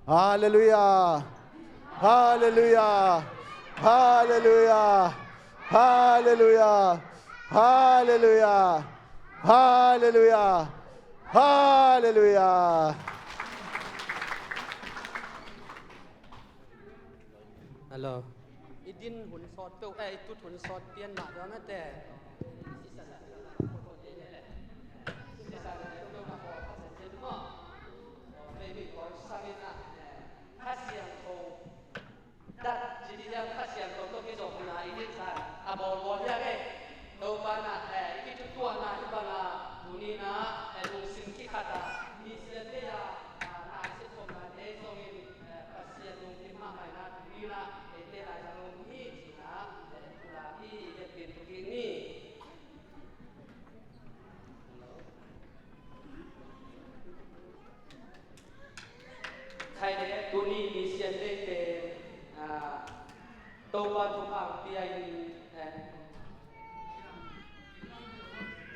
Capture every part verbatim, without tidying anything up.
Halleluiah. Halleluiah. Halleluiah. Halleluiah. Halleluiah. Halleluiah. Halleluiah. Hello. I din hun sawt peuh, eh, i tut hun sawt pian mah dua mate. Kha Siangtho dat, ci dih hiam, Kha Siangtho tawh kizopna i dih san a bawlbawl hiam e. Topa na, eh, i kitutuahna hi banga tuni na, eh, lungsim kikhata, Misiangtho a, ah, na i sep khopna te zongin, eh, Pasian lungkim mahmah ina tuni na, eh, eite lai zang lung hi cina, eh, pula hi, hepin tuki ni. Khai le tuni Misiangtho te, ah, Topa thupha pia in, eh,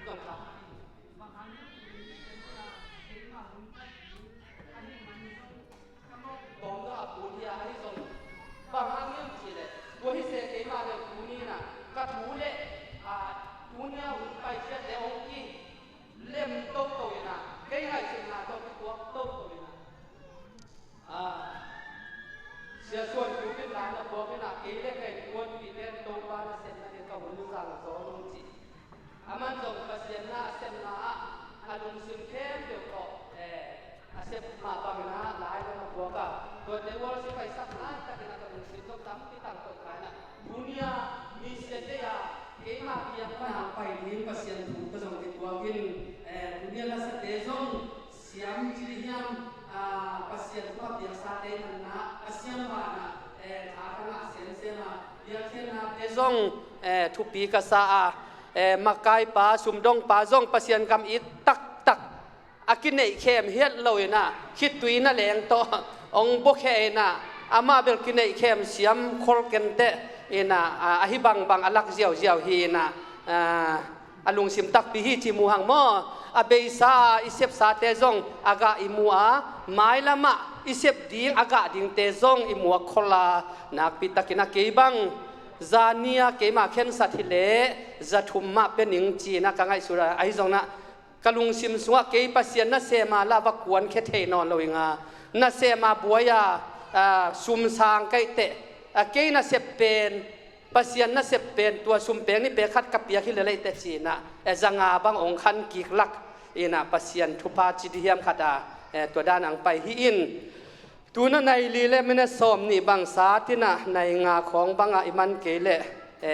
zong kha. Bawng zong a pun hi a, ahi zong bang hang hiam cih leh, tua hi se keimah le tuni na ka thu le, ah, tuni a hun pai ciat le hong ki lem toto ina, kei ngaihsutna tawh kituak toto ina. Ah, Sia Suan Khup in lai na puak ina, kei le ka innkuanpihte Topa nasepna ding ka hun zang zaw nung ci. Aman zong Pasian na a sepna ah a lungsim khempeuh tawh, eh, a sep mah bangin ah lai na puak a. Tuate worship a i sak laitakin a ka lungsim zong tampi tang tawh kai na. Tuni-a Misiangtho a keima biakna pai ding Pasian thu ka zong kituak in, eh, tuni-a lasate zong siam ci dih hiam, ah, Pasian thu a piaksate manna a siam banah, eh, tha ka ngah semsem a, biakhiatnate zong, eh, thupi ka sa a, eh, makaipa, sumdongpa zong Pasian gam it taktak a kineihkhem hiat lo ina, khitui na leng tawh hong buakhia ina, amah bel kineihkhem siam khol kenteh ina, a, ahi bangbang a lak ziauziau hi ina, a, a lungsim takpi hi ci mu hang maw. A beisa a i sepsate zong a gah i mu a, mailamah i sep ding a gah dingte zong i mu a khol a, nakpi takin a kei bang zani a keima khensat hileh za thum mah pia ning ci ina ka ngaihsut a, ahi zong na ka lungsim sungah kei Pasian nasem a la va kuankhia thei nawn lo ing a, nasem a buai a, a, sum sang kaih teh, a, kei nasep pen, Pasian nasep pen tua sum pek ni pek khat ka piak hi lelei teh ci ina, e, za nga bang ong khan kik lak ina Pasian thupha ci dih hiam khat a, e, tua dan ang pai hi in. Tuna nai li le minute sawm nih bang sa tina nai nga khawng banga i man kei leh, e,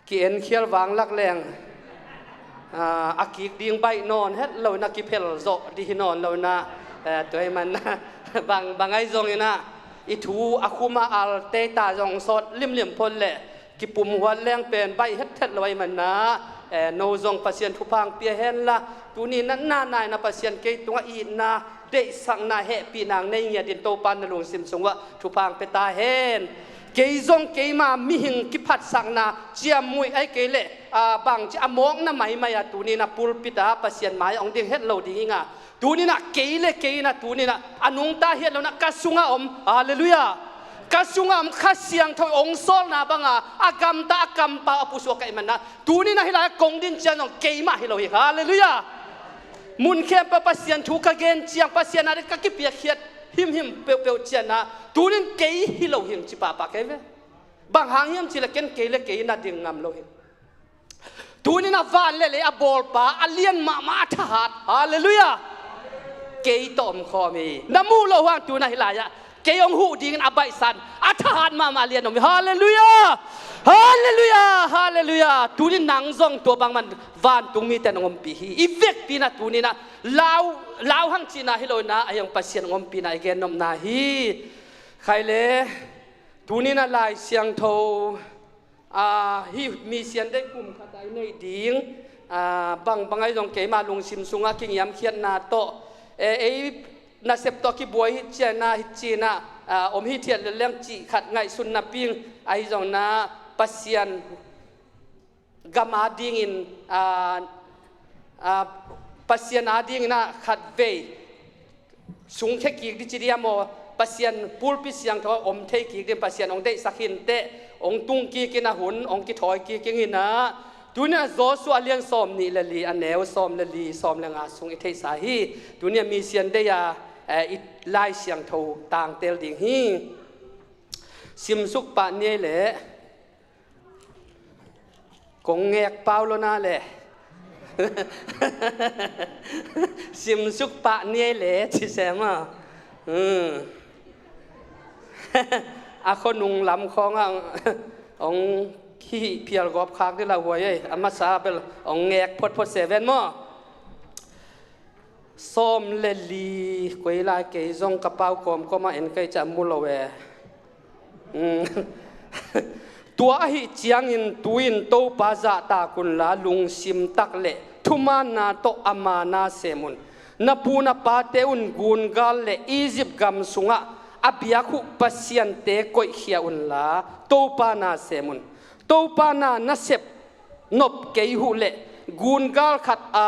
ki-enkhial vang lak leng, a, a kik ding baih nawn het lo ina kiphel zawh dih hi nawn lo ina, eh, tua hi man bang, bang ahi zong ina i thu a khuma al teita zong sawt limlim phot leh kipum huat leng pen baih hethet lo ahi man na, eh, no zong Pasian thupha ang pia hen la, tuni na na nai na Pasian kei tungah itna, deihsakna, hehpihna ang nei ngiat in Topa na lungsim sungah thupha ang pia ta hen. Kei zong keima mihing kiphatsakna ciammuih ahi kei leh, a, bangci a mawkna maimai a tuni na pulpit ah Pasian mai ah hong ding het lo ding ing a. Tuni na kei le kei na tuni na a nungta hiat lo na ka sungah om. Halleluiah. Ka sungah om Kha Siangtho hong sawlna banga a gamta a kampau a pusuak ka hih man na. Tuni na hih lai a kong din ciang zong keimah hi lo hi. Halleluiah. Mun khempeuh Pasian thu ka gen ciang Pasian a ding ka kipiakkhiat himhim peuhpeuh ciang na. Tunin kei hi lo hing ci pahpah kei ve. Bang hang hiam cih leh ken kei le kei na ding ngam lo hi. Tunin a van le lei a bawlpa a lian mahmah a thahat. Halleluiah. Kei tawh om khawm hi. Na muh loh hang tuna hih lai-ah kei hong huh dingin a baihsan a thahat mahmah a lian om hi. Halleluiah. Halleluiah. Halleluiah. Tunin nang zong tua bangman vantung mite nong ompih hi. I vekpi na tunin ah lau, lau hang cihna hi lo ina a hiang Pasian hong ompihna i gennopna hi. Khai le tunin a Lai Siangtho, a, hih Misiangtho kum khat a i neih ding, a, bang, bang ahi zong keima lungsim sungah kingiamkhiatna tawh, e, ei nasep tawh kibuai hi ciang na hi ci ina, a, om hi thiat leleng cih khat ngaihsun napi ing ahi zong na Pasian gam a dingin, a, a, Pasian a dingin a khatvei sungkhia kik dih ci dih hiam aw, Pasian pulpit siangtho a om thei kik ding Pasian hong deihsak hi inteh, hong tung kik in a hun, hong kithawi kik in ah, tuni-in ah Joshua a lian sawm nih le li, a neu sawm le li, sawm le nga sung i theihsa hi. Tuni-in ah Misian Day a, eh, i Lai Siangtho tangtel ding hi. Simsuk pah ni ei leh. Kong ngek pau lo na le. Simsuk pah ni ei leh, ci sem a. Hmm. A khuanung lam khawng ah hong hihih phial gawp khak ding lauhuai ei. A masa bel hong ngek photphot se ven maw. Sawm le li, koi lai kei zong ka pau kawmkawm ah en kei ciah mu lo e. Mm. Tua ahih ciangin tu-in Topa zahtak unla, lungsim tak le thumaanna tawh ama na sem un. Na pu na pate un gungal le Egypt gam sungah a biak uh pasiante koihkhia unla, Topa na sem un. Topa na na sep nop kei uh leh gungal khat a,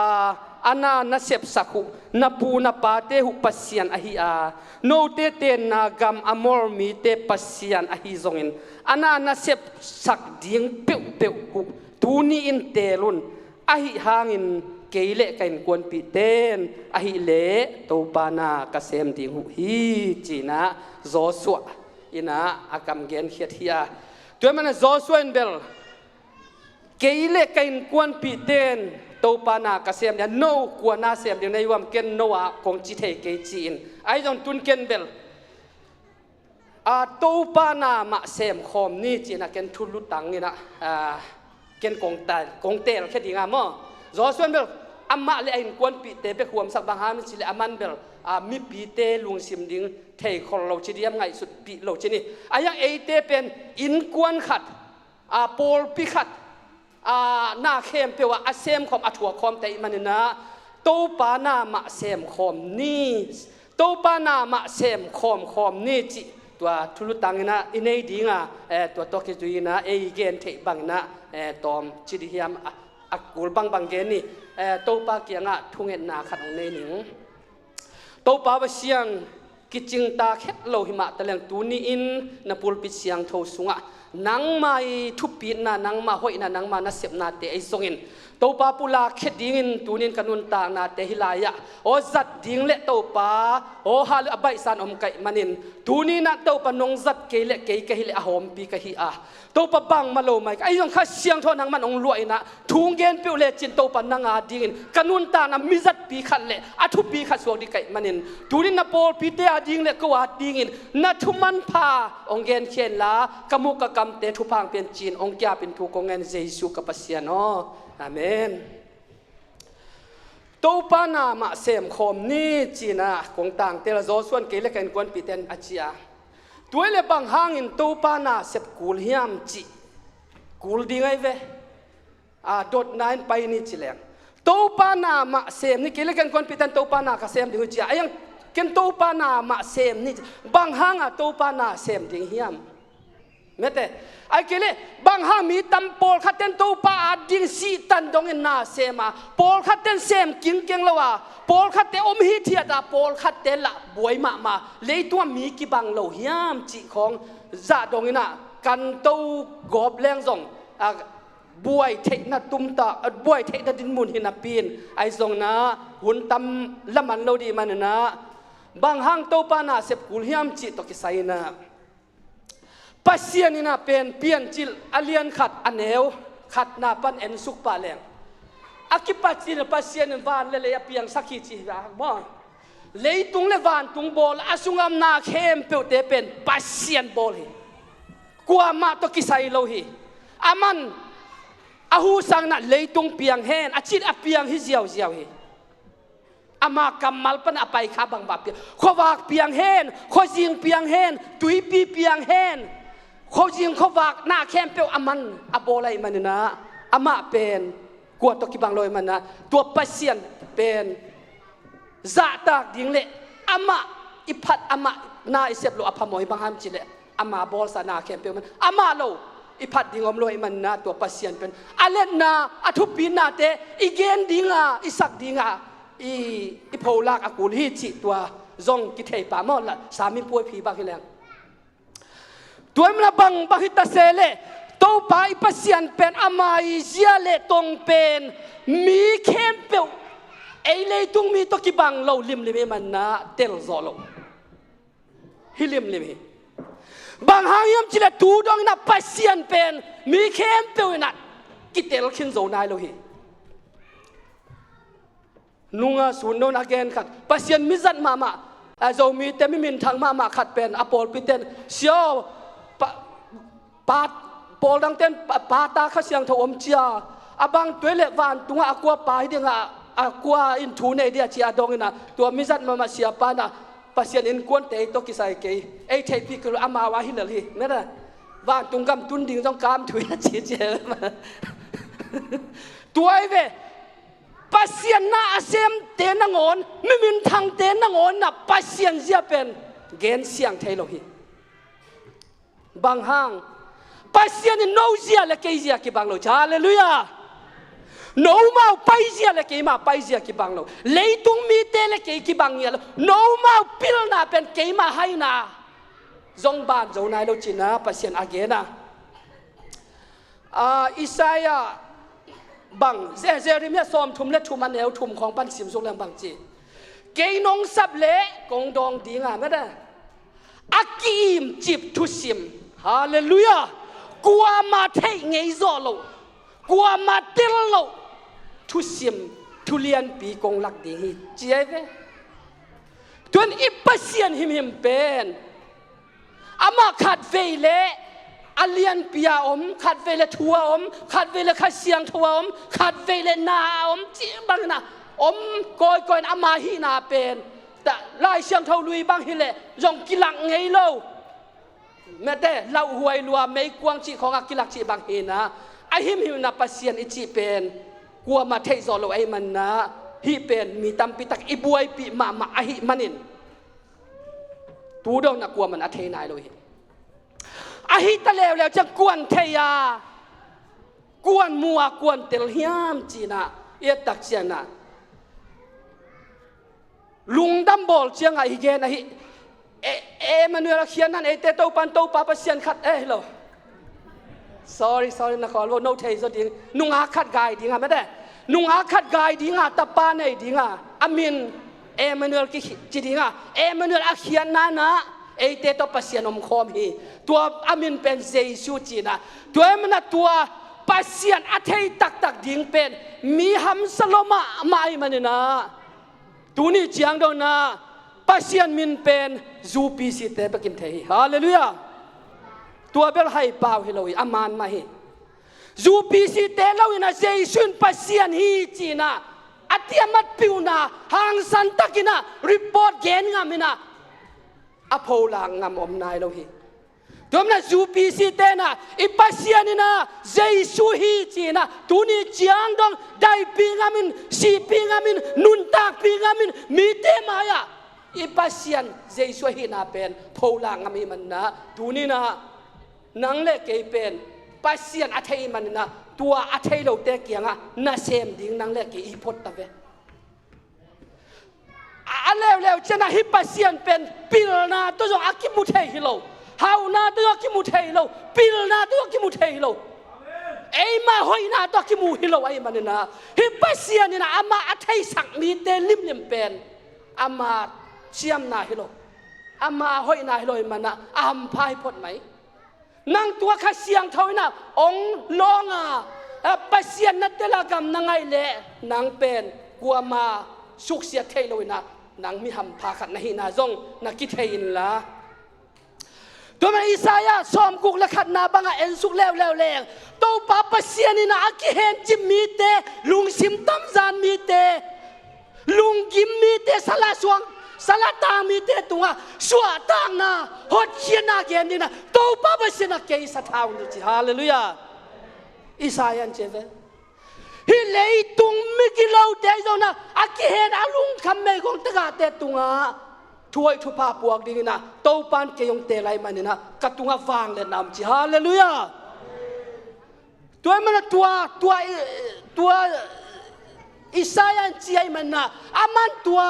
a na na sepsak uh na pu na pate uh Pasian ahi a, note tenna gam Amor mite Pasian ahi zongin, a na na sepsak ding peuhpeuh uh tuni-in teel un. Ahih hangin kei le ka innkuanpihte in ahih leh Topa na ka sem ding uh hi, ci-in ah Joshua in ah a kam genkhiat hi a. Tua ahih manin ah Joshua in bel, kei le ka innkuanpihte in Topa na ka sem ding a, no kua na sem ding na hi uh hiam, ken no a kong ci thei kei, ci-in. Ahi zong tun ken bel, a, Topa na mah sem khawm ni, ci-in ah ken thu lutang in ah, a, ken kong teel, kong teelkhia ding a maw. Joshua in bel amah le a innkuanpihte bek huamsak, bang hang hiam cih leh aman bel, a, mipite lungsim ding thei khol lo ci ding hiam, ngaihsutpih lo ci ni. Ahi hang eite pen innkuan khat, a, pawlpi khat, a, na khempeuh ah a sem khawm, a thuak khawmte ahih manin ah, Topa na mah sem khawm ni, Topa na mah sem khawmkhawm ni cih tua thu lutang in ah i nei ding a, eh, tua tawh kizui in ah ei gen theih bang in ah, eh, tawm ci ding hiam, a, a kul bangbang gen ni. Eh, Topa kiangah thungetna khat hong nei ning. Topa Pasian, kicingta khet lo hi mah taleng tuni-in na pulpit siangtho sungah nangmah i thupitna, nangmah hoihna, nangmah nasepnate ahi zongin Topa pulakkhia dingin tuni-in ka nuntaknate hih lai-ah aw zat ding le Topa aw hal a baihsa in om ka hih manin, tuni-in ah Topa nong zat kei le kei ka hih leh a hawmpi ka hi a, Topa bangmah lo mai ka, ahi zong Kha Siangtho nangman hong luah in ah thu hong gen peuh lecin Topa nang a dingin ka nuntakna mi zatpi khat le a thupi khat suak ding ka hih manin, tuni-in na pawlpite a ding le ko a dingin na thu manpha hong genkhia inla, ka muk ka kamte thupha hong pia in, ci-in hong ki-apin thu kong ngen, Jesu ka Pasian aw. Amen. Topa na mah sem khawm ni, ci-in ah kong tangtel a, Joshua in kei le ka innkuanpihte in a ci a. Tua ahih leh bang hangin Topa na sep kul hiam cih kul ding ahi ve. A, dotna in pai ni ci leng, Topa na mah sem ni, kei le ka innkuanpihte in Topa na ka sem ding uh ci a, ahi hang ken Topa na mah sem ni ci, bang hang a Topa na sem ding hiam? Mete, ahih kei leh bang hang mi tam, pawlkhatte in Topa a ding sihtan dongin na sem a, pawlkhatte in sem kingkeng lo a, pawlkhatte om hithiat a, pawlkhatte lah buai mahmah, leitungah mi kibang lo hiam cih khawng zah dongin ah kan to gawp leng zong, a, buai theihna tumta, a, buai theihna dinmun hi napi-in, ahi zongin ah hun tam laman lo ding manin ah, bang hang Topa na sep kul hiam cih tawh kisai in ah, Pasian in ah pen Piancil a lian khat a neu khatna pan ensuk pah leng, a kipacil Pasian in van le lei a piangsak hi ci hi a maw. Leitung le vantung bawl a sungah na khempeuhte pen Pasian bawl hi. Kuamah tawh kisai lo hi. Aman a hu sangin ah leitung piang hen a cih a piang hi ziauziau hi. Ama kammal pan a paikha bangbang piang, khuavak piang hen, khuazing piang hen, tuipi piang hen, khuazing khuavak na khempeuh aman a bawl ahih manin ah, amah pen kua tawh kibang lo ahih manin ah, tua Pasian pen zahtak ding le amah i phat, amah na i sep loh a phamawh hi. Bang hang hiam cih leh ama bawlsa na khempeuh man amah lo i phat ding om lo ahih manin ah, tua Pasian pen a letna, a thupihnate i gen ding a, i sak ding a, i, i pholak a kul hi cih tua zong kithei pah maw, la Sami puai phi bang hi leng. Tua in la bang bang hi ta se leh, Topa i Pasian pen ama i zia le tong pen mi khempeuh, ei leitung mi tawh kibang lo limlim i manna tel zawh lo. Hi limlim hi. Bang hang hiam cileh tu dong inah Pasian pen mi khempeuh inah kitel khin zo nai lo hi. Nunga sun nona gen khat, Pasian mizat mahmah, a Zomite mi minthang mahmah khat pen a pawlpi ten, "Sia aw, pa, pa, pawl dang ten pa, pata Kha Siangtho om cia, a bang tua leh vantungah a kua pa hi dinga, a kua in thu nei dia," ci-a dong inah, tua mizat mahmah siapa inah, "Pasian innkuante ei tawh kisai kei, ei theihpih kei lo, amau a hi lel hi, mete, vantung gam tun ding zong kam thu hi," a ci cia. Tua hi ve. Pasian na a semte nangawn, mi minthangte nangawn na Pasian zia pen gen siang thei lo hi. Bang hang? Pasian in no zia le kei zia kibang lo. Halleluiah. Nomau pai zia le keima pai zia kibang lo. Leitung mite le kei kibang ngiat lo. Nomau pilna pen keima haina zong ban zo nai lo cina Pasian a gen a. Ah, Isaiah bang, Je-, Jeremiah sawmthum le thum a neu thum khawng pan simsuk leng bang ci, "Kei nong sap leh kong dawng dinga," mete, a ki-imcip thusim. Halleluiah. Kuama theih ngei zawh lo, kuama tel lo thusim, thu lianpi kong lak ding hi, ci ahi ve. Tuan i Pasian himhim pen amah khatvei le a lianpi a om, khatvei le thu a om, khatvei le Kha Siangtho a om, khatvei le na a om, ci bangin a om kawikawi in ama hihna pen ta, Lai Siangtho lui bang hileh zong kilak ngei lo. Mete, lauhuai lua, meikuang cih khawngah kilak cih bang hina, a himhimna Pasian i cih pen kuama theih zawh lo ahih manna, hih pen mi tampi tak i buaipih mahmah ahih manin tu dongna kuaman a thei nai lo hi. Ahi ta leuleu ciang kuan thei a, kuan mu a, kuan tel hiam cina i et tak ciangah, lungdam bawl ciangah i gen ahi. E, Emmanuel a khiatna in eite Topa in Topa Pasian khat, eh, hi lo. Sorry, sorry, na khawl lo, no thei zaw ding. Nungak khat gai dinga, mete. Nungak khat gai dinga, tapa nei dinga, a min Emmanuel ki, ci dinga. Emmanuel a khiatna inah eite tawh Pasian om khawm hi. Tua a min pen Jesu cina. Tua ahih manah tua Pasian a thei taktak ding pen mi hamsa lua mahmah ahih maninah, tuni ciang dongna Pasian min pen U P C te bekin thei hi. Halleluiah. Tua bel haipau hi lo hi, a man mah hi. U P C te lo inah Jesu in Pasian hi cinah a tiamat piuhna hangsan takinah report gen ngam inah a pholak ngam om nai lo hi. Tua ahih manah U P C tenah i Pasian inah Jesu hi cinah tuni ciang dong daipih ngamin, sihpih ngamin, nuntakpih ngamin, mite mai-ah i Pasian Jesu ahihna pen pholak ngam ahih maninah, tuninah nang le kei pen Pasian a thei ahih maninah tua a thei lote kiangah nasem ding nang le kei i phot ta ve. A leuleu ciangah hih Pasian pen pilna tawh zong a kimu thei hi lo. Hauhna tawh zong a kimu thei hi lo. Pilna tawh zong a kimu thei hi lo. Eima hoihna tawh a kimu hi lo ahih maninah, hih Pasian inah amah a theisak mite limlim pen ama ciamna hi lo, ama hoihna hi lo ahih manah a hampha hi phot mai. Nang tua Kha Siangtho inah ong lawnga, a, Pasian na tel a gam na ngaih leh nang pen kuama suksiat theih lo inah nang mi hampha khat na hihna zong na kithei inla. Tua ahih manah Isaiah sawmguk le khatna bangah ensuk leuleu leng, Topa Pasian inah a kihencip mite, lungsim tamzan mite, lunggim mite, sala suang, sala tang mite tungah suahtakna, hotkhiatna gen dinah Topa Pasian ah kei sathau ni ci. Halleluiah. Isaiah in ci ve. Hih leitung migilote zong inah a kihen a lungkham meigong tagahte tungah thuhoih thupha puak dinginah Topa in kei hong teel ahih maninah ka tungah vangliatna om ci. Halleluiah. Tua ahih manah tua, tua, tua Isaiah in ci ahih manah, aman tua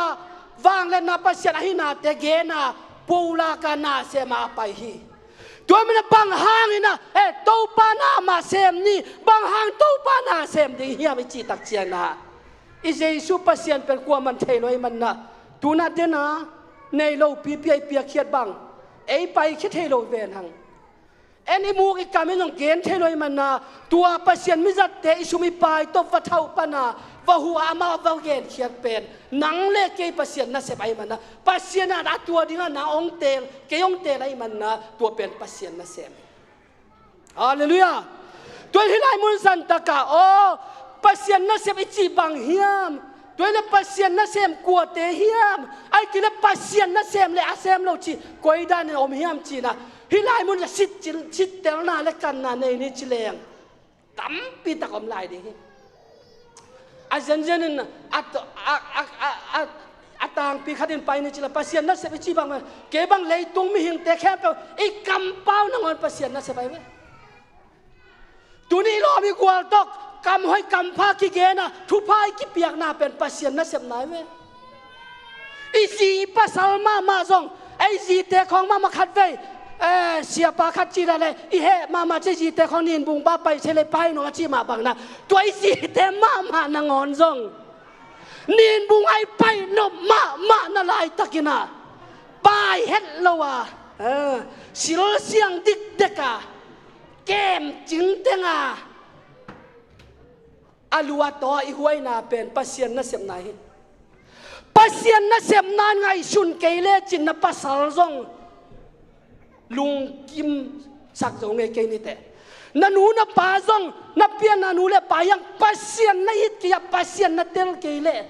Vangliatna Pasian ahi nate gen a, pulak a na sem a pai hi. Tua manin a bang hangin a, eh, Topa na mah sem ni, bang hang Topa na sem ding hiam i cih tak ciangin a, i Jesu Pasian pen kuaman thei lo ahih manin a, tu-in a den a, nei lopi pi a i piakkhiat bang, ei paikhia thei lo ven hang. En i muk i kam in zong gen thei lo ahih manin a, tua Pasian mizatte i sum i pai tawh va thauh pan a, va huh a, amau va genkhiat pen, nang le kei Pasian nasep ahih manin a, Pasian in a tua ding a nang hong teel, kei hong teel ahih manin a, tua pen Pasian nasem. Halleluiah. Tua hih lai mun zan tak a, aw, Pasian nasep i cih bang hiam? Tua hi leh Pasian nasem kuate hiam? Ahih kei leh Pasian nasem le a sem lo cih koi dan in om hiam cih na, hih lai mun a sit cil, sittelna le kanna nei ni ci leng, tampi tak om lai ding hi. A zenzen in a, a, a, a, a, a tangpi khat in pai ni ci leh Pasian nasep i cih bang, kei bang leitung mihingte khempeuh i kampau nangawn Pasian nasep ahi ve. Tuni i lawm i gual tawh kamhoih kampha kigen a, thupha i kipiakna pen Pasian nasepna hi ve. I zi pasal mahmah zong, ei zite khawng mahmah khatvei, eh, siapa khat cih dah leh, i heh mahmah ci, zite khawng Ninbung bah pai thei leh pai nong a cih mah bang na, tua i zite mahmah nangawn zong Ninbung ah i pai nop mahmah na laitakin a, pai het lo a, eh, silsiang dikdek a, kem cingteng a, a lu a taw i huaina pen Pasian nasepna hi. Pasian nasepna in ngaihsun kei lecin na pasal zong lungkimsak zo ngei kei ni teh. Na nu na pa zong, na pianna nu le pa hiang Pasian na it kei a, Pasian na tel kei leh,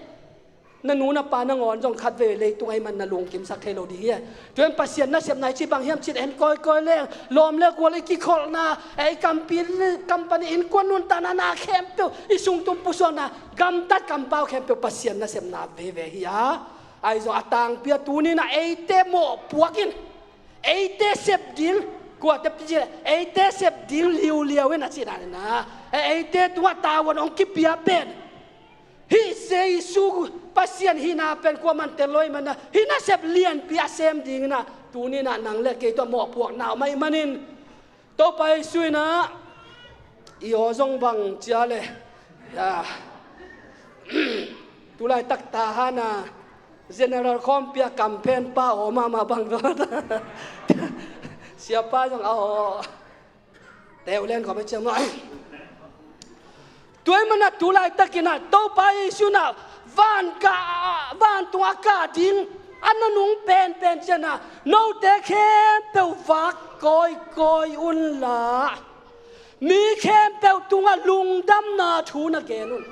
na nu na pa nangawn zong khatvei leitung ahih manin na lungkimsak thei lo ding hi. Tua hi in Pasian nasepna i cih bang hiam cih leh, en kawikawi leng, lawm le gual i kikholhna, ei kampi, company, innkuan nuntakna, na khempeuh, i sungtum pusuakna, gamtat kampau khempeuh Pasian nasepna veve hi a. Ahi zong a tangpi a tuni in a eite mawhpuak in, eite sep ding, kuate pi cih leh, eite sep ding liuliau in a cih dan in a, e, eite tungah tavuan hong kipia pen hih Jesu Pasian hihna pen kuaman tel lo ahih manin a, hih nasep lianpi a sem ding in a, tuni in a nang le kei tawh mawhpuakna om ahih manin, Topa Jesu in a, i aw zong bang ci a leh, ya, tu laitak Tahan a General khawmpi a kamphenpa aw mahmah bang zaw. Siapa zong a aw. Teulen khawm a ciam lo. Tua ahih manin a tu laitakin a Topa Jesu in a van kah, vantung a kah ding a na nung penpen ciangin a, note khempeuh vak kawikawi unla, mi khempeuh tungah lungdamna thu na gen un.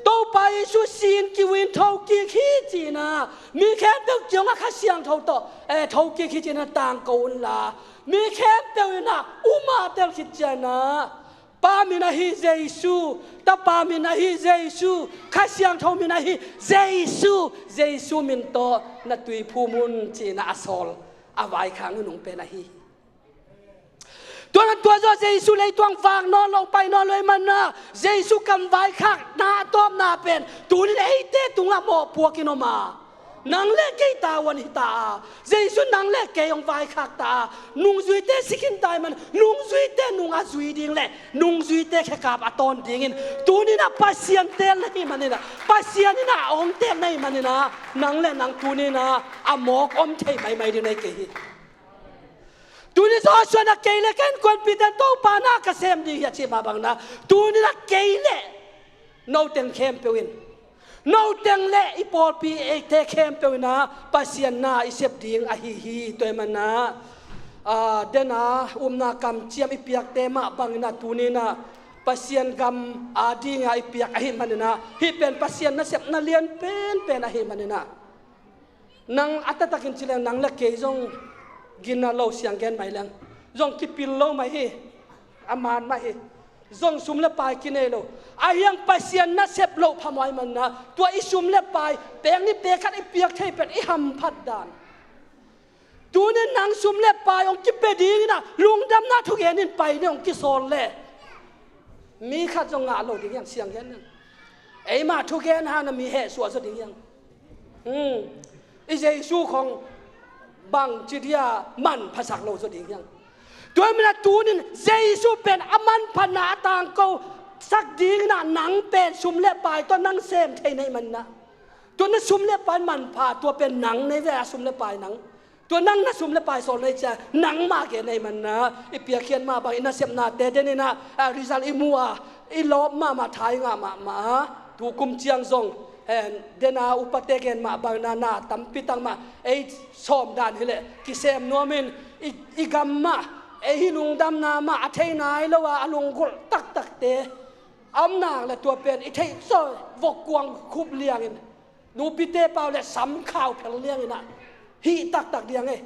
Topa Jesu sin kiu in thokik hi ci-in a, mi khempeuh kiangah Kha Siangtho tawh, eh, thokik hi ci-in a tangko unla, mi khempeuh in a um a tel khit ciangin a, Pa min ahi Jesu, Tapa min ahi Jesu, Kha Siangtho min ahi Jesu, Jesu min tawh na tui phum un ci-in a sawl a vaikhak nunung pen ahi hi. Tua, tua zawh Jesu leitung vak nawn lo, pai nawn lo ahih manin a, Jesu kam vaikhakna a tawpna pen tuni in eite tungah mawhpuak in om a, nang le kei tavuan hi ta a, Jesu nang le kei hong vaikhak ta a, nungzuite si khin ta ahih manin, nungzuite nung a zui ding le nungzuite khekap a tawn dingin tuni in a Pasian teel na hih manin a, Pasian in a hong teel na hih manin a, nang le nang tuni in a a mawk om thei maimai ding na hi kei hi. Tuni Joshua in a kei le ka innkuanpihte in Topa na ka sem ding hi a cih mah bangin a, tuni in a kei le noteng khempeuh in, noteng le i pawlpi eite khempeuh in a Pasian na i sep ding ahi hi. Tua ahih manin a, aa, den a upna kamciam i piakte mah bangin a tuni in a Pasian gam ading a i piak ahih manin a, hih pen Pasian nasepna lian penpen ahih manin a, nang a taktakin ci leng nang le kei zong gina lo siang gen mai leng zong kipil lo mai hi, a man mah hi. Zong sum le pai kinei lo. Ahi hang Pasian nasep loh phamawh ahih manin a, tua i sum le pai pek ni pek khat i piak thei pen i hamphat dan. Tuni in nang sum le pai hong kipia dingin a lungdamna thugen in pai ni hong kisawl le, mi khat zong ngah lo ding hi hang, siang gen in. Eimah thugen hang a mi hehsuah zaw ding hi hang. Hmm. I Jesu khong bangci dia manphasak lo zaw ding hiam? Tua ahih manin a tunin Jesu pen a manphatna a tangko sak dingin ah nang pen sum le pai tawh nang sem thei na hih manin ah, tua na sum le pai manpha, tua pen nang nei ve, a sum le pai nang. Tua nang na sum le pai sawl na hih ciang nangmah gen na hih manin ah, i piakkhiat mah bang i nasepnate denin ah, a result i mu a, i lawp mahmah, tha i ngah mahmah a, tu kum ciang zong, eh, den a upate gen mah bangin ah na tampi tak mah ei sawm dan hi leh kisem nuamin, i, i gam mah, ei hih lungdamna mah a thei nai lo a, a lunggulh taktakte a om nak leh tua pen i theih zaw, vok kuang khup liangin, nupite pau leh sam khau phel liangin ah hih taktak ding e.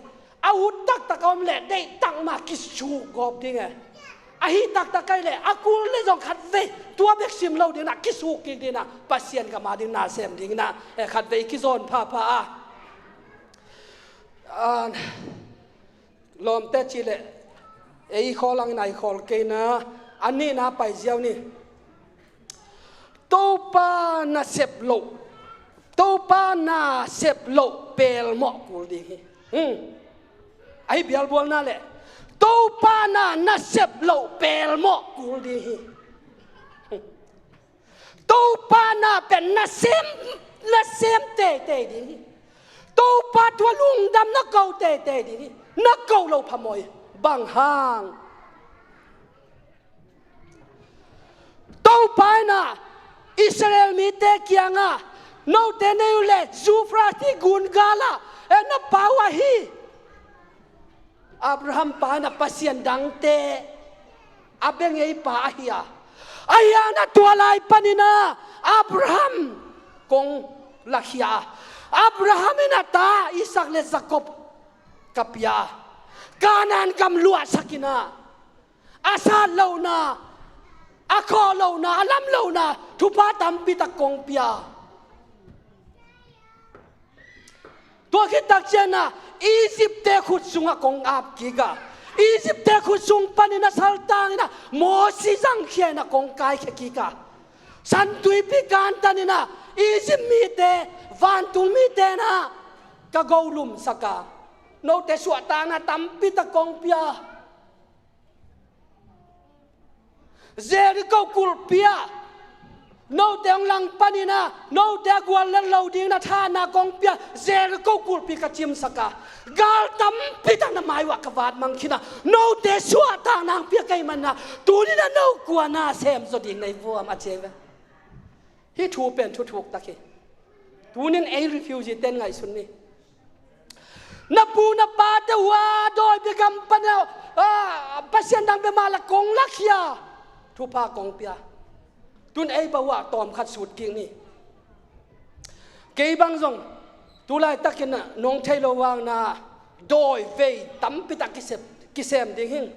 A ut taktak a om leh deihtak mah kisuk gawp ding e. A hih taktak ahih leh a kul leh zong khatvei tua bek sim lo dingin ah kisuk kik dingin ah Pasian gam a ding na sem dingin ah, eh, khatvei kizawn phapha a. Ah, lawmte cih leh ei khawl hangin a i khawl kei na, a nihna pai ziau ni. Topa nasep loh, Topa nasep loh pelmawh kul ding hi. Hmm. Ahi bialbualna leh Topa na nasep loh pelmawh kul ding hi. Hmm. Topa na pen nasem, nasem teitei ding hi. Topa tua lungdam na ko teitei ding hi. Na ko lo phamawh hi. Bang hang? Topa in ah Israel mite kiangah, note nei uh leh Euphrates gun galah, eh, na pau ahi Abraham pa in ah pasian dangte a bia ngei pa ahi a, ahi a, na tua lai panin ah Abraham kong lakhia a, Abraham in a ta Isak le Jakob ka pia a, Kanaan gam luahsak in ah a sat lohna, a khawh lohna, a lam lohna thupha tampi tak kong pia. Tua khit tak ciangin ah Egypt-te khut sungah kong ap kik a, Egypt-te khut sung panin a saltang in ah Moses zangkhia in ah kong kaikhia kik a, San Tuipi kantan in ah Egypt mite, vantung mite in ah ka golumsak a, note suahtakna tampi tak kong pia. Jericho kulhpi ah note hong langpan in ah, note a guallel lo dingin a thahatna kong pia. Jericho kulhpi ka cimsak a, gal tampi tak na mai uh ah ka vatmang khin a, note suahtakna hong pia ka hih manin ah, tuni in ah no kua na sem zaw ding na hi vuam, a ci hi ve. Hih thu pen thuthuk tak hi. Tuni in ei refugee-te in ngaihsun ni. Na pu na pate uh a dawi bia gam pan a, a, pasian dang bia mah la kong lakhia, thupha kong pia. Tun ei bang uh ah tawmkhat sut kik ni. Kei bang zong tu laitakin ah nong thei lo vangin ah dawi vei tampi tak kisep, kisem ding hing.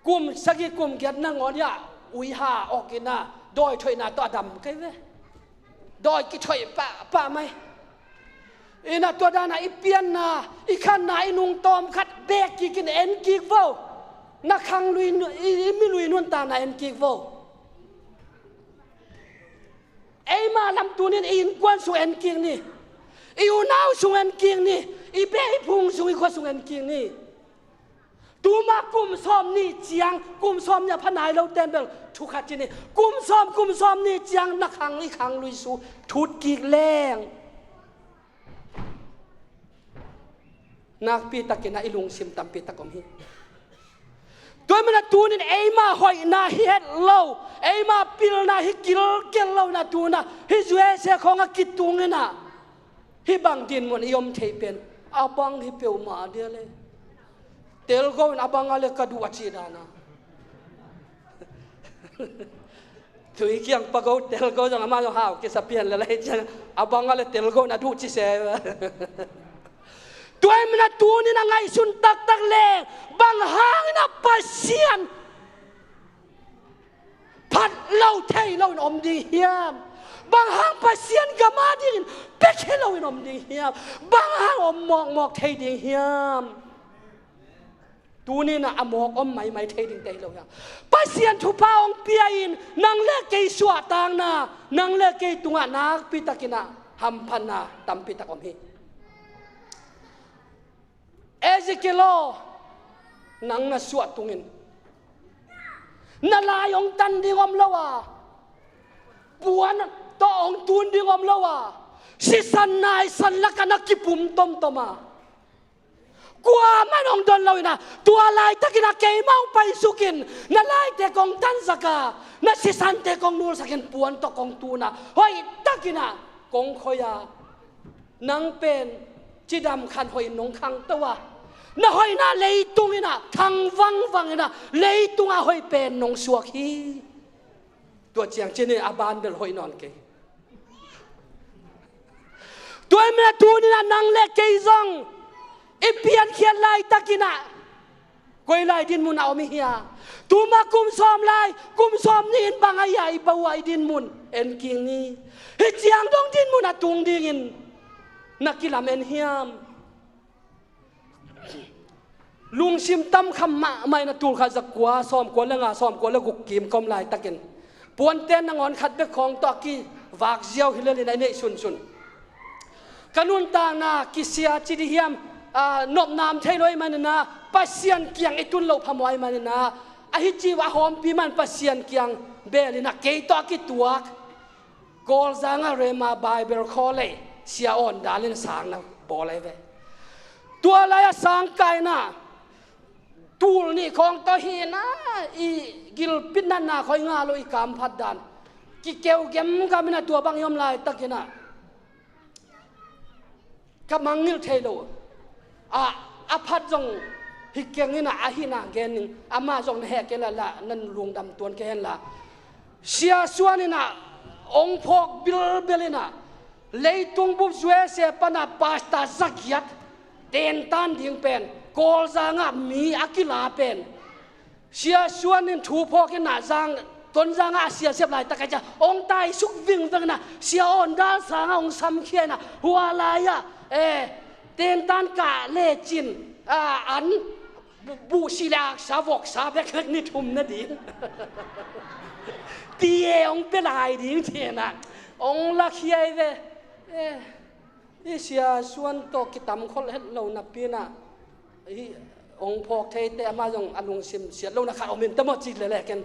Kum sagih kum giat nangawn ah uiha awk in ah dawi thoihna tawh a dam kei ve. Dawi kithoih pahpah mai. In ah tua dan ah i pianna, i khanna, i nung tawmkhat bek kik in en kik vo. Na khanglui nu-, i, i milui nuntakna en kik vo. Eima lam tuni in i innkuan sung en kik ni. I unau sung en kik ni. I beh i phung sung, i khua sung en kik ni. Tuma kum sawm nih ciang, kum sawm nih a pha nai lo ten bel thu khat ci ni. Kum sawm, kum sawm nih ciang na khang, i khanglui su thut kik leng, nakpi takin ah i lungsim tampi tak om hi. Tua ahih manin ah tuni in eima hoihna hi het lo, eima pilna hi kilkel lo in ah tuni in ah hih U S A khawng ah kitung in ah hih bang dinmun i om thei pen a bang hi peuhmah dia le. Telgo in a bang a le ka duh a cih dan a. Tui kiang pago telgo zong amah zong hau kisa pian le lai ciang a bang a le telgo in a duh ci se. Tua ahih manin ah tuni in a ngaihsun taktak leng, bang hangin ah Pasian phat lo thei lo in om ding hiam? Bang hang Pasian gam a dingin piakhia lo in om ding hiam? Bang hang om mawkmawk thei ding hiam? Tuni in ah a mawk om maimai thei ding te hi lo hiam? Pasian thupha hong pia in nang le kei suahtakna, nang le kei tungah nakpi takin ah hamphatna tampi tak om hi. Ezekiel aw, nang na suah tungin na lai hong tan ding om lo a, puan tawh hong tun ding om lo a, sisan naisan lakah na kipum tomtom a, kuamah in hong don lo in ah, tua laitakin ah keimah hong paisukin, na laite kong tansak a, na sisante kong nulsakin, puan tawh kong tun a, hoihtakin ah kong khoi a, nang pen cidam khan hoih in nong khangto a, na hoihna leitung in ah khang vangvang in ah, leitung ah hoih pen nong suak hi. Tua ciang cinin a ban bel hoih nawn kei. Tua ahih manin ah tuni-in ah nang le kei zong i piankhiat laitakin ah koi lai dinmun ah om i hia? Tuma kum sawm lai, kum sawmnih in bang a hia i bawah i dinmun? En kik ni. Hih ciang dong dinmun ah tung dingin na kilamen hiam? Lungsim tamkham mahmah in ah tulkhat zakua sawmkua le nga, sawmkua le guk kim ka om laitakin, puanten nangawn khat bek khawng tawh a kivak ziau hi lel in ah i neih sunsun. Ka nuntakna kisia ci dih hiam, aa, nopna om thei lo ahih manin ah, Pasian kiang i tun loh phamawh ahih manin ah, ahi ci uh a hawmpi man Pasian kiang bel in ah kei tawh a kituak Kawlzang ah Rhema Bible College Sia Awn Dal in sang na bawl ahi ve. Tua lai-ah sang kah in ah tul nih khawng tawh hi in ah, i gilpi natna khawng i ngah loh, i kam phat dan kikeu gemgam in ah, tua bang i om laitakin ah ka mangngilh thei lo. A, a phat zong hi keng in ah, a hihna gen ning. Amah zong na heh kei leh lah, na lungdam tuan kei hen la. Sia Suan in ah hong phawk bilbel in ah, leitung bup U S A pan ah pastor zagiat tentan ding pen, Kawlzang ah mi a kila pen, Sia Suan in thu phawk in ah, Zang, Tonzang ah a siasep laitak ah ciah hong taisuk vingveng in ah, Sia Awn Dal sang ah hong samkhia in ah, hua lai-ah, eh, tentan kah lecin, ah, an bu-, buhsih le aksa voksa bekbek ni thum na ding. Pi e hong pia lai ding ci in ah hong lakhia hi ve. Eh, hih Sia Suan tawh kitam khol het lo napi in ah, hih hong phawk theite amah zong a lungsim siat lohna khat om in te maw ci lele ken.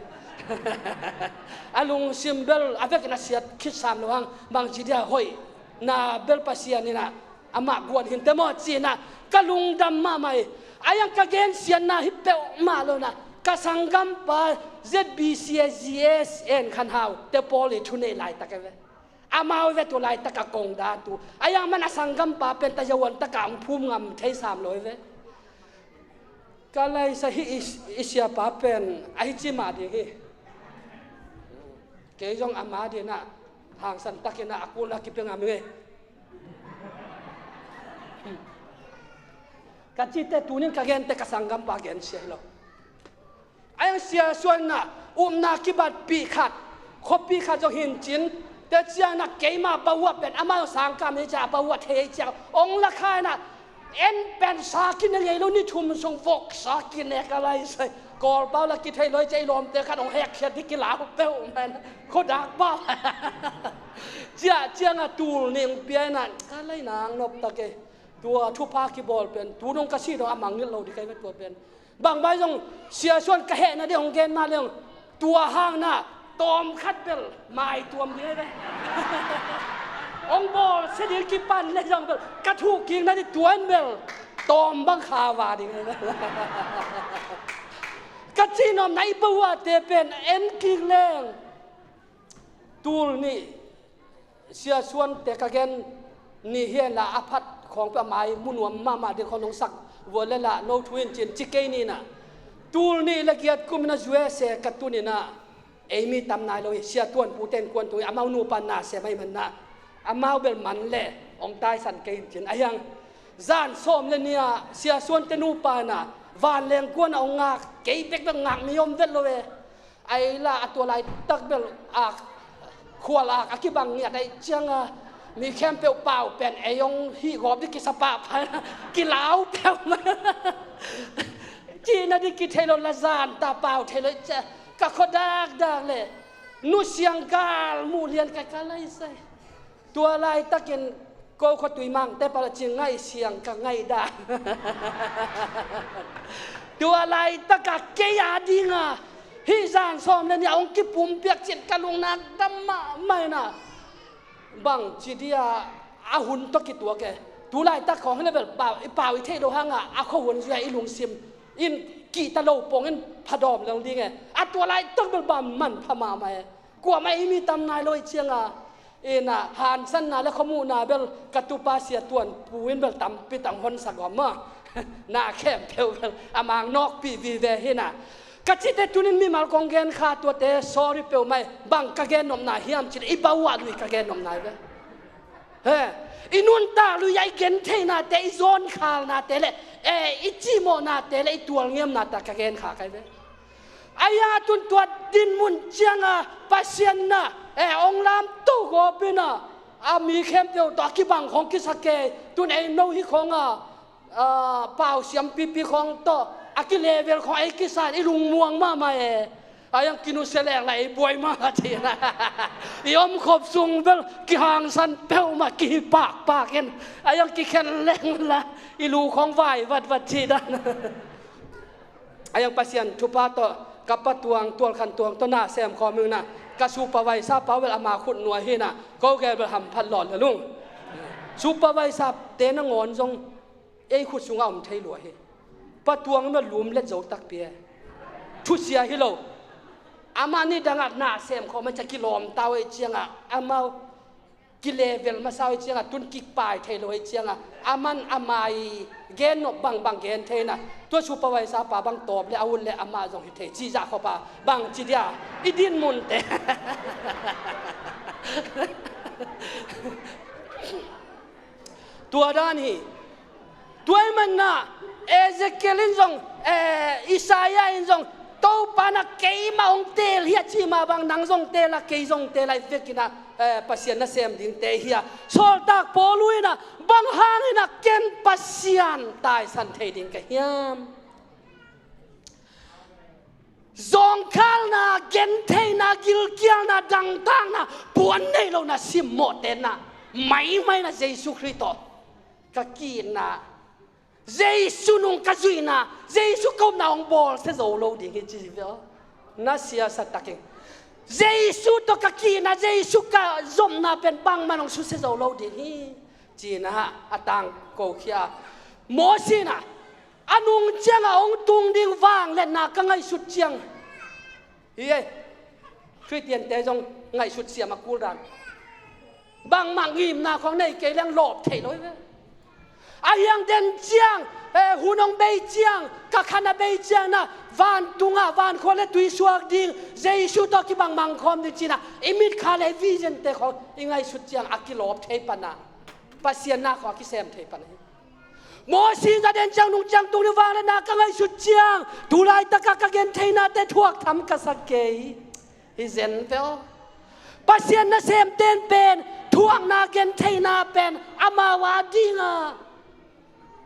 A lungsim bel a vekin a siat khit sam lo hang, bangci dia hoihna bel Pasian in ah amah guan hi in te maw ci in ah ka lungdam mahmah hi. Ahi hang ka gensiatna hi peuhmah lo in ah, ka sanggampa Z B C A G S en khan hau te pawl i thuneih laitak e ve. Amau ve tu laitak a kong dan tu. Ahi hang man a sanggampa pen tayawan tak a hong phum ngam thei sam lo hi ve. Ka laisa hi i, i siapa pen ahi ci mah ding hi. Kei zong ama ding ah hangsan takin ah a kul ah kipia ngam hi. Ka cite tunin ka gente ka sanggampa gensia hi lo. Ahi hang Sia Suan in ah upna kibatpih khat, khuapi khat zong hi in cin, te ciang in ah keima bawah pen, amah zong sangkam hi ciang a bawah thei hi ciang hong lakha in ah, en pen sa kine ngei lo, ni thum sung voksa kine ka laisai. Kawlpau la kithei lo hi ciang i lawmte khat hong hekkhiat dih kilau peuhmah in ah, khuadak pau. Ciah ciang a tul nih hong pia in ah ka lai nang nop tak e. Tua thupha kibawl pen tu dong ka si dong a mangngilh lo dih ka hi ve tua pen. Bangmah zong Sia Suan ka hehna ding hong gen mah leng, tua hang na tawm khat bel maituam ding hi ve. Hong bawlsia ding kipan le zong bel ka thuh kikna ding tua in bel tawm bang kha va ding hi ve. Ka cih nuam na i bawahte pen en kik leng. Tul nih Sia Suante ka gen ni hi hen la, a phat khawng peuh a mai mu nuam mahmah ding khawng nong sak vua le la, no thu in cin ci kei ni na. Tul nih le giat kum in a U S A ka tun in a, ei mi tam nai lo hi, Sia Tuan Pu ten kuan tung hi, amau nupa na sem ahih man na, amau bel man le hong taisan kei in cin. Ahi hang zan sawm le nih ah Sia Suante nupa in a vanleng kuan a hong ngak, kei bekbek ngak mi om vet lo e. Ahi la a tua laitak bel ak, khual ak a kibang ngiat ahih ciang a, mi khempeuh pau pen ei hong hih gawp ding kisa pahpah, kilau peuhmah. Cihna ding kithei lo, la zan ta pau thei lo ahih ciang ka khua dakdak le nusiang gal muh lian ka ka laisai. Tua laitakin ko khua Tuimangte pala cing ngaihsiang ka ngaihdah. Tua laitaka kei a dinga hih zan sawm le nih a hong kipumpiak cin ka lungnak dam mahmah inah, bang ci dia a hun tawh kituak e. Tu laitak khawng hi le bel pau, i pau i theih loh hanga a khuahun zui-a i lungsim in kihta lo pongin phadawm lel ding e. A tua laitak bel bang manpha mahmah e. Kuamah i mi tam nai lo i cianga inah hansanna le khuamuhna bel ka tupa Sia Tuan Pu in bel tampi tang honsak om maw? Na khempeuh bel a mang nawkpih vive hinah. Ka cihte tunin mimal kong gen kha tuate sorry peuhmah e. Bang ka gen nopna hiam cih leh i bauah lui ka gen nopna hi ve. He, i nuntak lui-ah i gentheihnate, i zawnkhalnate le e, i cihmawhnate le i tualngiamnate ka gen kha ka hi ve. Ahi hang tun tua dinmun cianga Pasian na e, hong lamto gawp inah a mi khempeuh tawh a kibang khawng kisa kei. Tun ei no hi khawnga a, pau siampipi khawng tawh a kilevel khawng ei kisa in i lungmuang mahmah e. Ahi hang kinusia lengla ei buai mah a cihna. I omkhop sung bel kihangsan peuhmah kihi pakpak in ahi hang kikhen lengla i lu khawng vai vatvat cih dan. Ahi hang Pasian thupha tawh ka pa Tuang, Tualkhan Tuang tawh na sem khawm inah, ka supervisor pa bel ama khut nuai hinah, ko gel bel hamphat lawh lel ung. Supervisor te nangawn zong ei khut sungah om thei lua hi. Pa Tuang in bel lum let zo takpi e. Thusia hi lo. Amah nidangah na sem khawm a ca kilawm ta uh ei ciangah amau kilevel masa uh ei ciangah tun kipai thei lo ei ciangah aman ama i gen nop bangbang gen thei inah, tua supervisor pa bang tawp le a ut le amah zong hi thei cih zah khawpa bang ci dia i dinmunte. Tua dan hi. Tua ahih manin ah Ezekiel in zong, eh, Isaiah in zong, Topa na keimah hong teel hi a cih mah bang nang zong teel a, kei zong teel a, i vekin ah, eh, Pasian nasem dingte hi a. Sawltak Paul in ah bang hangin ah ken Pasian taisan thei ding ka hiam? Zawngkhalna, gentheihna, gilkialna, dangtakna, puan nei lohna, simmawhte na, maimai na Jesu Khrih tawh ka ki-itna, Jesu nung ka zuihna, Jesu ka upna hong bawlsia zo lo ding hi ci hi ve aw. Na siasa takin Jesu tawh ka ki-itna, Jesu ka zopna pen bangmah hong susia zo lo ding hi. Ci-in ah a tangkokhia Mosi in ah a nung ciangah hong tung ding vangliatna ka ngaihsut ciang hi ei. Khristiante zong ngaihsut siam a kul dan. Bangmah ngimna khawng nei kei leng lawp thei lo hi ve. A hiang den ciang, eh, hun hong bei ciang, ka khan a bei ciang na, vantungah vankhua le tui suak ding, Jesu tawh kibang mang khawm ding ci-in ah i mitkha le i vision te khawng i ngaihsut ciang a kilawp thei pan a, Pasian na khawng a kisem thei pan hi. Mosi in a den ciang nung ciang tung ding vangliatna ka ngaihsut ciang, tu laitakah ka gentheihnate thuak tham ka sa kei. Hi zen ve aw. Pasian nasemte in pen thuakna gentheihna pen amau a dingah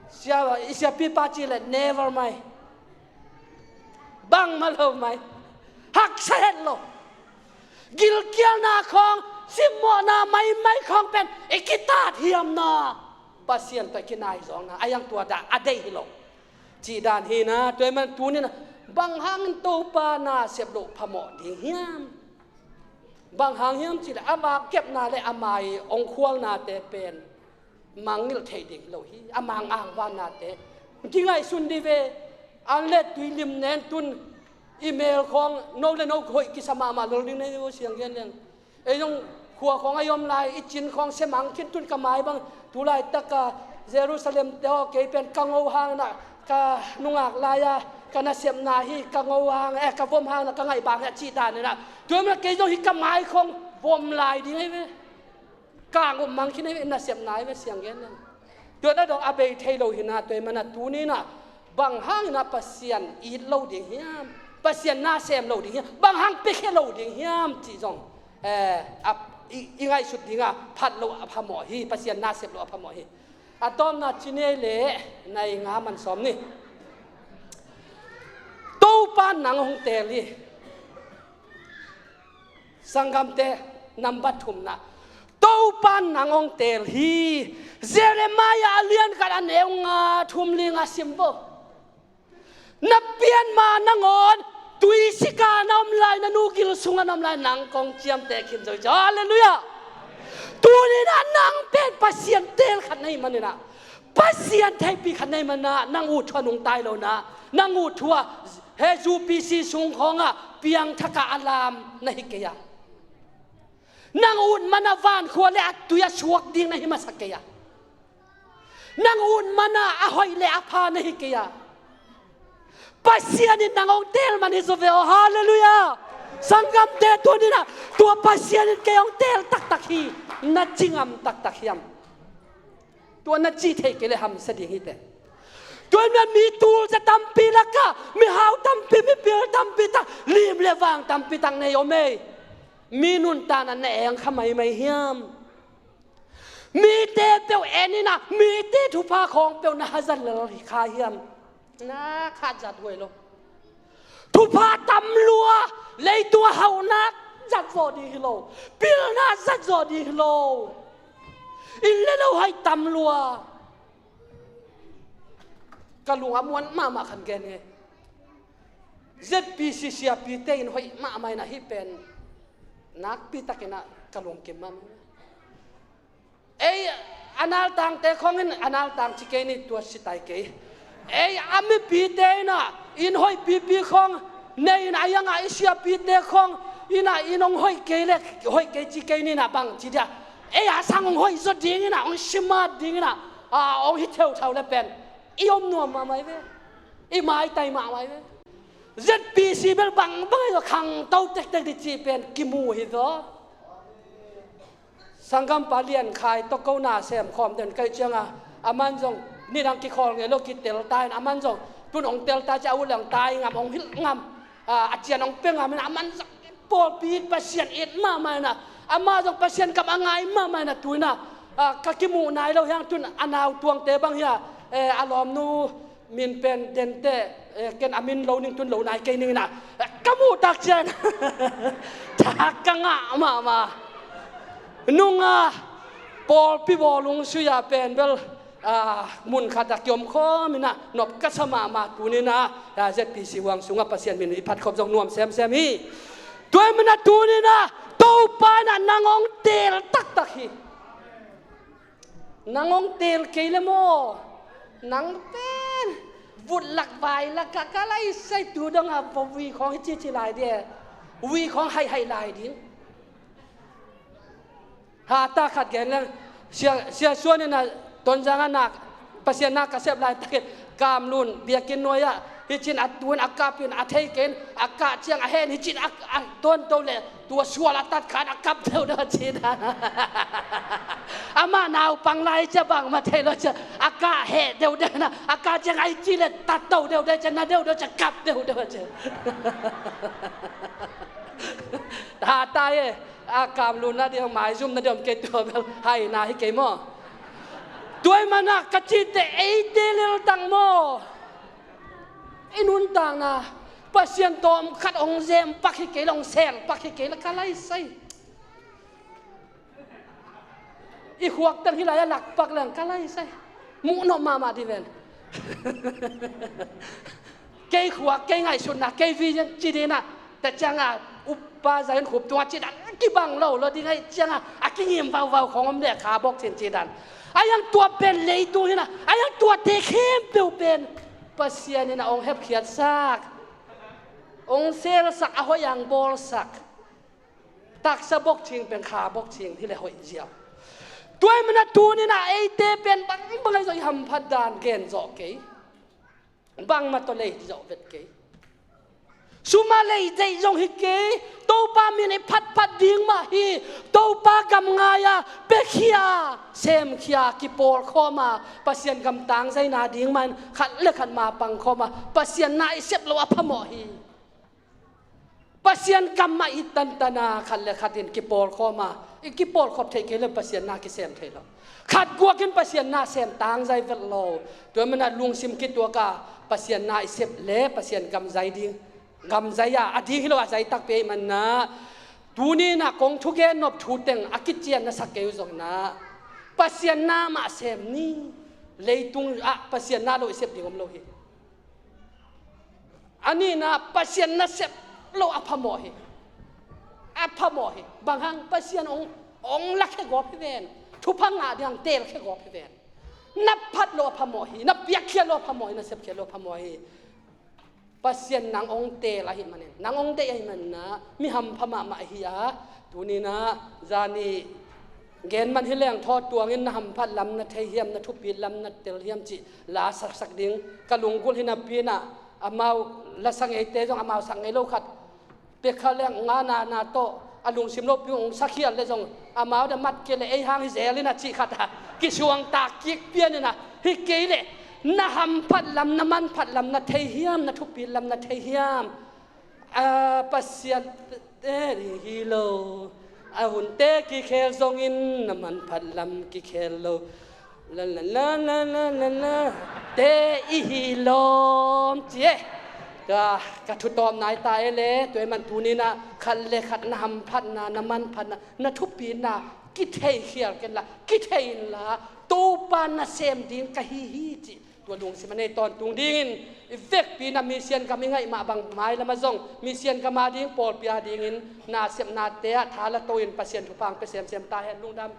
sia, i siapipa cih leh never mai. Bangmah lo mai. Haksa het lo. Gilkialna khawng, simmawhna maimai khawng pen i kitat hiamna, Pasian tawh i kinaizawngna, a hiang tua dah a deih hi lo. Cih dan hi na, tua ahih man tuni-in ah bang hangin Topa nasep loh phamawh ding hiam? Bang hang hiam cih leh ama kepna le ama i hong khualnate pen mangngilh theih ding hi lo hi. A mang angvannate kingaihsun dih ve. An le tui lim nen tun i mel khawng no le no hoih kisa mahmah lel ding nei uh siang gen leng. Ei zong khua khawng a i om lai i cin khawng sia mang khin tun ka mai bang tu laitak a Jerusalem te aw kei pen ka ngo hangin ah ka nungak lai-a ka nasepna hi ka ngo hang, eh, ka vom hangin ah ka ngaih bang hi a cih danin ah tua ahih man kei zong hih ka mai khawng vom lai ding ahi ve. Ka ngop mang khin ahi ve, nasepna ahi ve siang gen leng. Tua na dong a bei thei lo hi na, tua ahih man ah tuni-in ah bang hangin ah Pasian it lo ding hiam? Pasian na sem lo ding hiam? Bang hang piakhia lo ding hiam cih zong, eh, a, i, i ngaihsut ding a phat loh a phamawh hi, Pasian na sep loh a phamawh hi. A tawpna ci ni ei leh, nai nga man sawm ni. Topa nang hong teel hi. Sanggamte, nambat thumna, Topa in nang hong teel hi. Jeremiah a lian khat a neu nga, thum li nga sim vo. Na pian ma nangawn tui sika na om lai, na nu gil sunga na om lai, nang kong ciamteh khin zo hi ci. Halleluiah. Tuni-in ah nang pen Pasian teel khat na hih manin ah, Pasian theihpih khat na hih manin ah, nang ut thu a nungta hi lo-in ah, nang ut thu a he U P C sung khawngah piangthak a lam na hi kei a, nang ut manin ah vankhua le a tui a suak ding na hi masa kei a, nang ut manin ah a hoih le a pha na hi kei a, Pasian in nang hong teel man hi zaw ve aw. Halleluiah. Sanggamte, tuni-in ah tua Pasian in kei hong teel taktak hi, na ci ngam taktak hiam? Tua na cih theih kei leh hamsa ding hi teh. Tua ahih manin mi tulzia tampi lakah mihau tampi, mipil tampi tak, lim le vang tampi tak nei om ei. Mi nuntakna na eng kha maimai hiam? Mite peuh en-in ah, mite thupha khawng peuh na hazat lel kha hiam? Na hazat huai lo. Thupha tam lua, leitung a hauhna zat zawh ding hi lo, pilna zat zawh ding hi lo. Inn le lo haih tam lua. Ka lung a muan mahmah khat gen hi. Z P C siapite in hoih mahmah in ah, hih pen nakpi takin ah ka lungkim mahmah. Ei, a naltangte khawng in, a naltang ci kei ni, tua sitai kei. Ei, a mipite in ah inn hoihpipi khawng nei-in ah, a iang ah i siapite khawng in ah inn hong hoih kei le, hoih kei ci kei ni-in ah, bang ci dia? Ei, a sang hong hoih zaw ding in ah, hong simat ding in ah, a, hong hi theuthau le pen i om nuam mahmah hi ve. I maitai mahmah hi ve. Z P C bel bangbang hi zaw, khangto tektek ding cih pen kimu hi zaw. Sanggampa Lian Khai tawh ko na sem khawm den ka hih ciangin, aman zong nidang kikhawl ngei lo, kitel ta in, aman zong tun hong tel ta ciang a ut le hong tai ngam, hong hilh ngam, a, a cian hong pia ngam in, aman zong pawlpi it, Pasian it mahmah in ah, amah zong Pasian gam a ngai mahmah in ah, tu-in ah, a, ka kimuh nai lo hi hang. Tun a nau tuangte bang hi a, e, a lawmnu min pen Dente, e, ken a min lo ning, tun lo nai kei ning in ah, e, ka muh tak ciang thak ka ngah mahmah. Nung a pawlpi bawlung sui-a pen bel, a, mun khat ah kiom khawm in ah, nop ka sa mahmah. Tuni-in ah, a, Z P C huang sungah Pasian min i phat khop zong nuam semsem hi. Tua ahih manin ah tuni-in ah Topa in ah nang hong teel taktak hi. Nang hong teel kei le maw, nang pen vut lak vai lak ah ka lai sai, tu dong a va vui khawng hi ci ci lai ding, vui khawng haihhaih lai ding. Hata khat gen leng, Sia, Sia Suan in ah Tonzang ah nak, Pasian na ka sep laitakin Kamlun biakinn nuai ah hih cin a tun a kap in, a thei kei in, a kah ciang a heh in, hih cin a, a tawnto le tua sual a tat khan a kap deuhdeuh a ci dan. Amah naupang lai ciang bangmah thei lo ciang a kah heh deuhdeuh in ah, a kah ciang a i ci le tatto deuhdeuh ciang, na deuhdeuh ciang kap deuhdeuh a ci. Hata e, a Kamlun na deuh, maizum na deuh, kei tua bel hai na hi kei maw. Tua ahih manin ah ka cihte, eite lel tak maw, i nuntakna Pasian tawm khat hong zem pak hi kei le, hong sel pak hi kei le ka lai sai. I khuak teng hih lai-ah lak pak leng ka lai sai. Muh nop mahmah dih ven. Kei khuak, kei ngaihsutna, kei vision ci dih in ah, tua ciangin Upa Zion Khup tungah ci dan kibang lo lo ding ahih ciangin a kingim vauvau khawng om leh kha bok cin ci dan. A iang tua pen leitung hi in ah, a iang tuate khempeuh pen Pasian in ah hong hepkhiatsak, hong selsak, a hoih hong bawlsak. Taksa bok cing pen kha bok cing hi le hoih ziau. Tua ahih manin ah tuni-in ah eite pen bangbang ahi zong i hamphat dan gen zawh kei. Bangmah tawh lei zawh vet kei. Sum a lei deih zong hi kei. Topa min i phatphat ding mah hi. Topa gam ngai-a, piakhia, semkhia, kipawlkhawm a, Pasian gam tangzaina ding mah in khat le khat ma pangkhawm a, Pasian na i sep loh a phamawh hi. Pasian gam mah i tantan a, khat le khat in kipawlkhawm a, i kipawlkhop theih kei le Pasian na kisem thei lo. Khat guak in Pasian na sem tangzai vet lo. Tua ahih manin ah lungsim kituak a, Pasian na i sep le Pasian gam zai ding, gam zai a, a ding hi lo a, zai takpi ahih manin ah Tuni-in ah kong thugen nop thu teng a kician na sa kei uh zongin ah, Pasian na mah sem ni. Leitung ah Pasian na lo i sep ding om lo hi. A nihna, Pasian na sep lo a phamawh hi. A phamawh hi. Bang hang? Pasian hong, hong lakhia gawp hi ven. Thupha ngah ding hang teelkhia gawp hi ven. Na phat lo a phamawh hi. Na piakkhiat lo a phamawh hi. Na sepkhiat lo a phamawh hi. Pasian nang hong teel ahih manin, nang hong deih ahih manin ah mi hampha mahmah hi a, tuni-in ah zani gen man hi leng thaw tuangin na hamphat lam na thei hiam, na thupit lam na tel hiam cih la saksak ding ka lunggulh hi napi in ah, amau la sa ngeite zong amau sak ngei lo khat pia kha leng nga na na tawh a lungsim lopi hong sakhial le zong amau da mat kei le ei hang hi zel in a cih khat a kisuangtak kik pian in a, hi kei le na hamphat lam, na manphat lam na thei hiam, na thupit lam na thei hiam? A, Pasian te hi lo, a hunte kikhel zongin na manphat lam kikhel lo. La la la la la la la. Te i hi lawm ci e. Tua ka thutawpna i ta e le, tua i man tuni-in ah khat le khat na hamphatna, na manphatna, na thupitna kitheikhial kenla, kithei inla, Topa nasem ding ka hi hi cih tua lungsim a nei tawntung dingin i vekpi-in ah mission gam i ngaih mah bang mailam ah zong mission gam a ding pawlpi a dingin nasepnate ah tha la to-in Pasian thupha hong pia semsem ta hen. Lungdam.